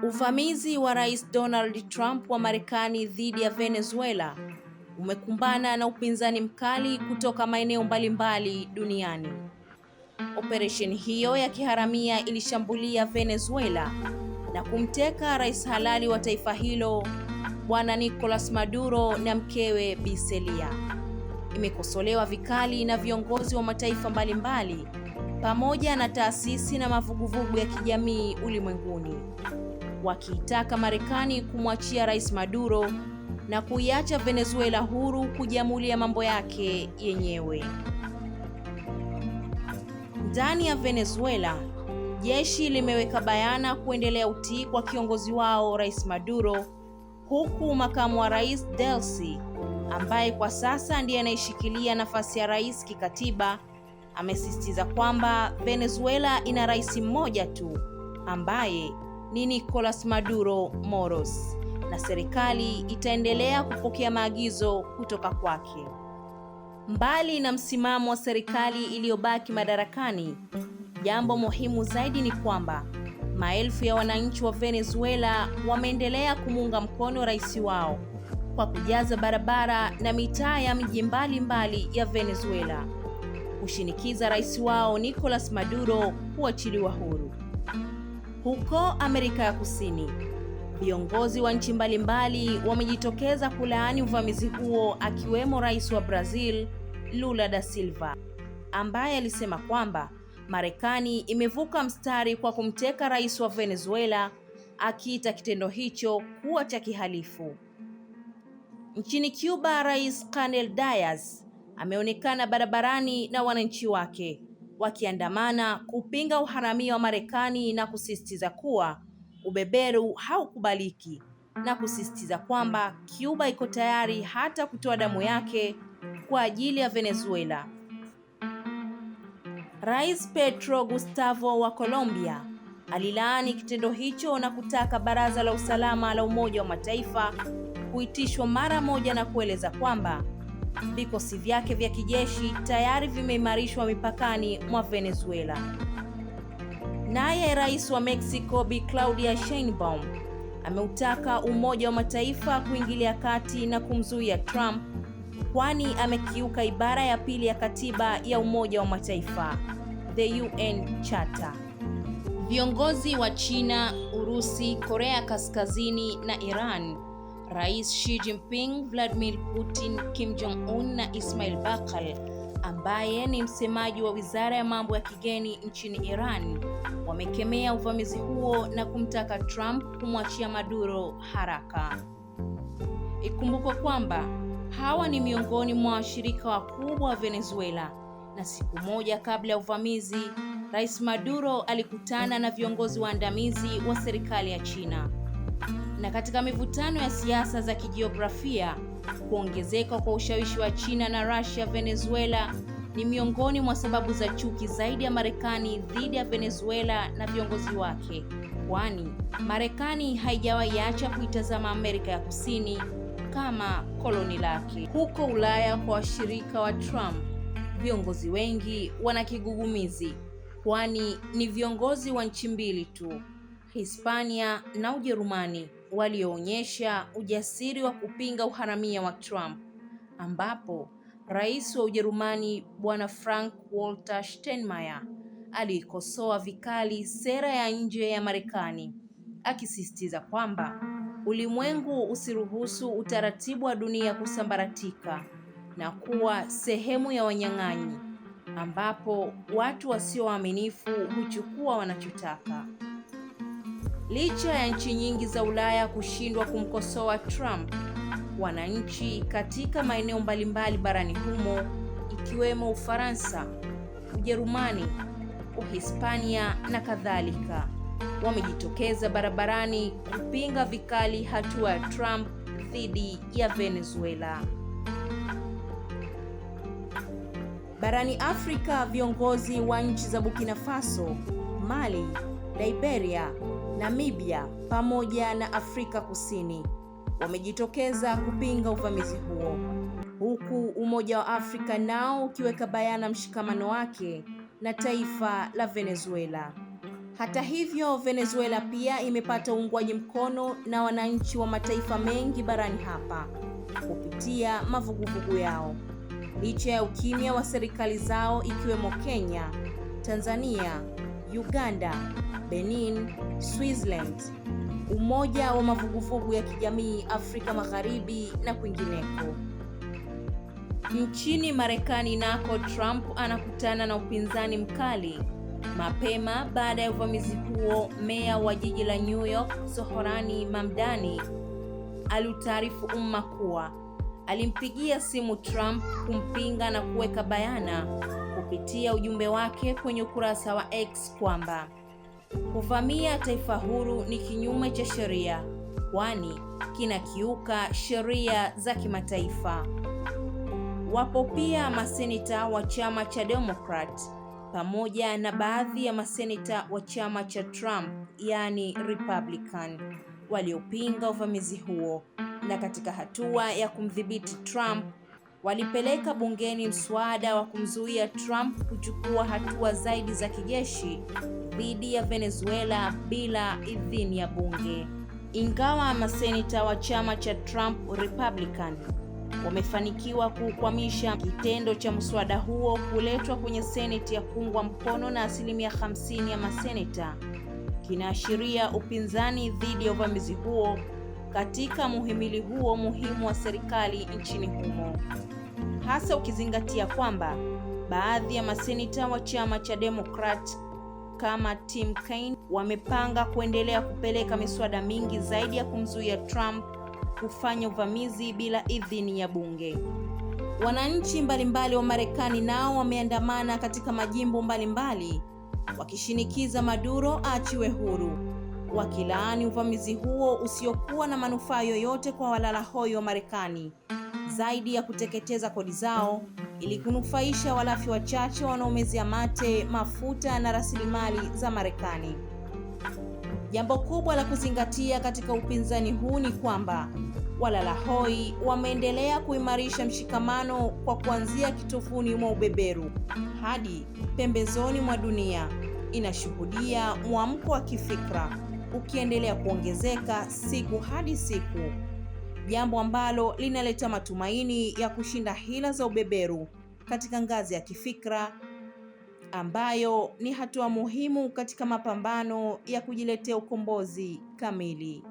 Uvamizi wa Rais Donald Trump wa Marekani dhidi ya Venezuela umekumbana na upinzani mkali kutoka maeneo mbalimbali duniani. Operesheni hiyo ya kiharamia ilishambulia Venezuela na kumteka rais halali wa taifa hilo Bwana Nicolas Maduro na mkewe Bi Celia. Imekosolewa vikali na viongozi wa mataifa mbalimbali pamoja na taasisi na mavuguvugu ya kijamii ulimwenguni, wakiitaka Marekani kumwachia Rais Maduro na kuiacha Venezuela huru kujiamulia mambo yake yenyewe. Ndani ya Venezuela, jeshi limeweka bayana kuendelea utii kwa kiongozi wao Rais Maduro, huku makamu wa rais Delcy, ambaye kwa sasa ndiye anayeshikilia nafasi ya rais kikatiba, amesisitiza kwamba Venezuela ina rais mmoja tu ambaye ni Nicolas Maduro Moros na serikali itaendelea kupokea maagizo kutoka kwake. Mbali na msimamo wa serikali iliyobaki madarakani, jambo muhimu zaidi ni kwamba maelfu ya wananchi wa Venezuela wameendelea kumuunga mkono rais wao kwa kujaza barabara na mitaa ya miji mbalimbali ya Venezuela kushinikiza rais wao Nicolas Maduro kuachiliwa huru. Huko Amerika ya Kusini, viongozi wa nchi mbalimbali wamejitokeza kulaani uvamizi huo, akiwemo rais wa Brazil Lula da Silva, ambaye alisema kwamba Marekani imevuka mstari kwa kumteka rais wa Venezuela, akiita kitendo hicho kuwa cha kihalifu. Nchini Cuba, Rais Canel Diaz ameonekana barabarani na wananchi wake wakiandamana kupinga uharamia wa Marekani na kusisitiza kuwa ubeberu haukubaliki na kusisitiza kwamba Cuba iko tayari hata kutoa damu yake kwa ajili ya Venezuela. Rais Petro Gustavo wa Colombia alilaani kitendo hicho na kutaka Baraza la Usalama la Umoja wa Mataifa kuitishwa mara moja na kueleza kwamba vikosi vyake vya kijeshi tayari vimeimarishwa mipakani mwa Venezuela. Naye Rais wa Mexico Bi Claudia Sheinbaum ameutaka Umoja wa Mataifa kuingilia kati na kumzuia Trump, kwani amekiuka ibara ya pili ya katiba ya Umoja wa Mataifa, the UN Charter. Viongozi wa China, Urusi, Korea Kaskazini na Iran, Rais Xi Jinping, Vladimir Putin, Kim Jong-un na Ismail Bakal, ambaye ni msemaji wa Wizara ya Mambo ya Kigeni nchini Iran, wamekemea uvamizi huo na kumtaka Trump kumwachia Maduro haraka. Ikumbukwe kwamba hawa ni miongoni mwa washirika wakubwa wa Venezuela, na siku moja kabla ya uvamizi, Rais Maduro alikutana na viongozi waandamizi wa serikali ya China. Na katika mivutano ya siasa za kijiografia, kuongezeka kwa ushawishi wa China na Russia Venezuela ni miongoni mwa sababu za chuki zaidi ya Marekani dhidi ya Venezuela na viongozi wake, kwani Marekani haijawahi acha kuitazama Amerika ya Kusini kama koloni lake. Huko Ulaya kwa washirika wa Trump, viongozi wengi wana kigugumizi, kwani ni viongozi wa nchi mbili tu, Hispania na Ujerumani, walioonyesha ujasiri wa kupinga uharamia wa Trump, ambapo Rais wa Ujerumani Bwana Frank Walter Steinmeier aliikosoa vikali sera ya nje ya Marekani, akisisitiza kwamba ulimwengu usiruhusu utaratibu wa dunia kusambaratika na kuwa sehemu ya wanyang'anyi, ambapo watu wasio waaminifu huchukua wanachotaka. Licha ya nchi nyingi za Ulaya kushindwa kumkosoa Trump, wananchi katika maeneo mbalimbali barani humo ikiwemo Ufaransa, Ujerumani, Uhispania na kadhalika, wamejitokeza barabarani kupinga vikali hatua ya Trump dhidi ya Venezuela. Barani Afrika, viongozi wa nchi za Burkina Faso, Mali, Liberia, Namibia pamoja na Afrika Kusini wamejitokeza kupinga uvamizi huo, huku Umoja wa Afrika nao ukiweka bayana mshikamano wake na taifa la Venezuela. Hata hivyo, Venezuela pia imepata uungwaji mkono na wananchi wa mataifa mengi barani hapa kupitia mavuguvugu yao, licha ya ukimya wa serikali zao ikiwemo Kenya, Tanzania, Uganda, Benin, Switzerland, Umoja wa Mavuguvugu ya Kijamii Afrika Magharibi na kwingineko. Nchini Marekani nako, Trump anakutana na upinzani mkali. Mapema baada ya uvamizi huo, meya wa jiji la New York, Zohran Mamdani, aliutaarifu umma kuwa alimpigia simu Trump kumpinga na kuweka bayana kupitia ujumbe wake kwenye ukurasa wa X kwamba kuvamia taifa huru ni kinyume cha sheria, kwani kinakiuka sheria za kimataifa. Wapo pia maseneta wa chama cha Democrat pamoja na baadhi ya maseneta wa chama cha Trump, yani Republican, waliopinga uvamizi huo, na katika hatua ya kumdhibiti Trump walipeleka bungeni mswada wa kumzuia Trump kuchukua hatua zaidi za kijeshi dhidi ya Venezuela bila idhini ya bunge. Ingawa maseneta wa chama cha Trump Republican wamefanikiwa kukwamisha kitendo cha mswada huo kuletwa kwenye Seneti ya kuungwa mkono na 50% ya maseneta, kinaashiria upinzani dhidi ya uvamizi huo katika muhimili huo muhimu wa serikali nchini humo, hasa ukizingatia kwamba baadhi ya maseneta wa chama cha Democrat kama Tim Kaine wamepanga kuendelea kupeleka miswada mingi zaidi ya kumzuia Trump kufanya uvamizi bila idhini ya bunge. Wananchi mbalimbali wa Marekani nao wameandamana katika majimbo mbalimbali wakishinikiza Maduro aachiwe huru, wakilaani uvamizi huo usiokuwa na manufaa yoyote kwa walala hoi wa Marekani zaidi ya kuteketeza kodi zao ili kunufaisha walafi wachache wanaomezea mate mafuta na rasilimali za Marekani. Jambo kubwa la kuzingatia katika upinzani huu ni kwamba walala hoi wameendelea kuimarisha mshikamano kwa kuanzia kitofuni mwa ubeberu hadi pembezoni mwa dunia inashuhudia mwamko wa kifikra ukiendelea kuongezeka siku hadi siku, jambo ambalo linaleta matumaini ya kushinda hila za ubeberu katika ngazi ya kifikra, ambayo ni hatua muhimu katika mapambano ya kujiletea ukombozi kamili.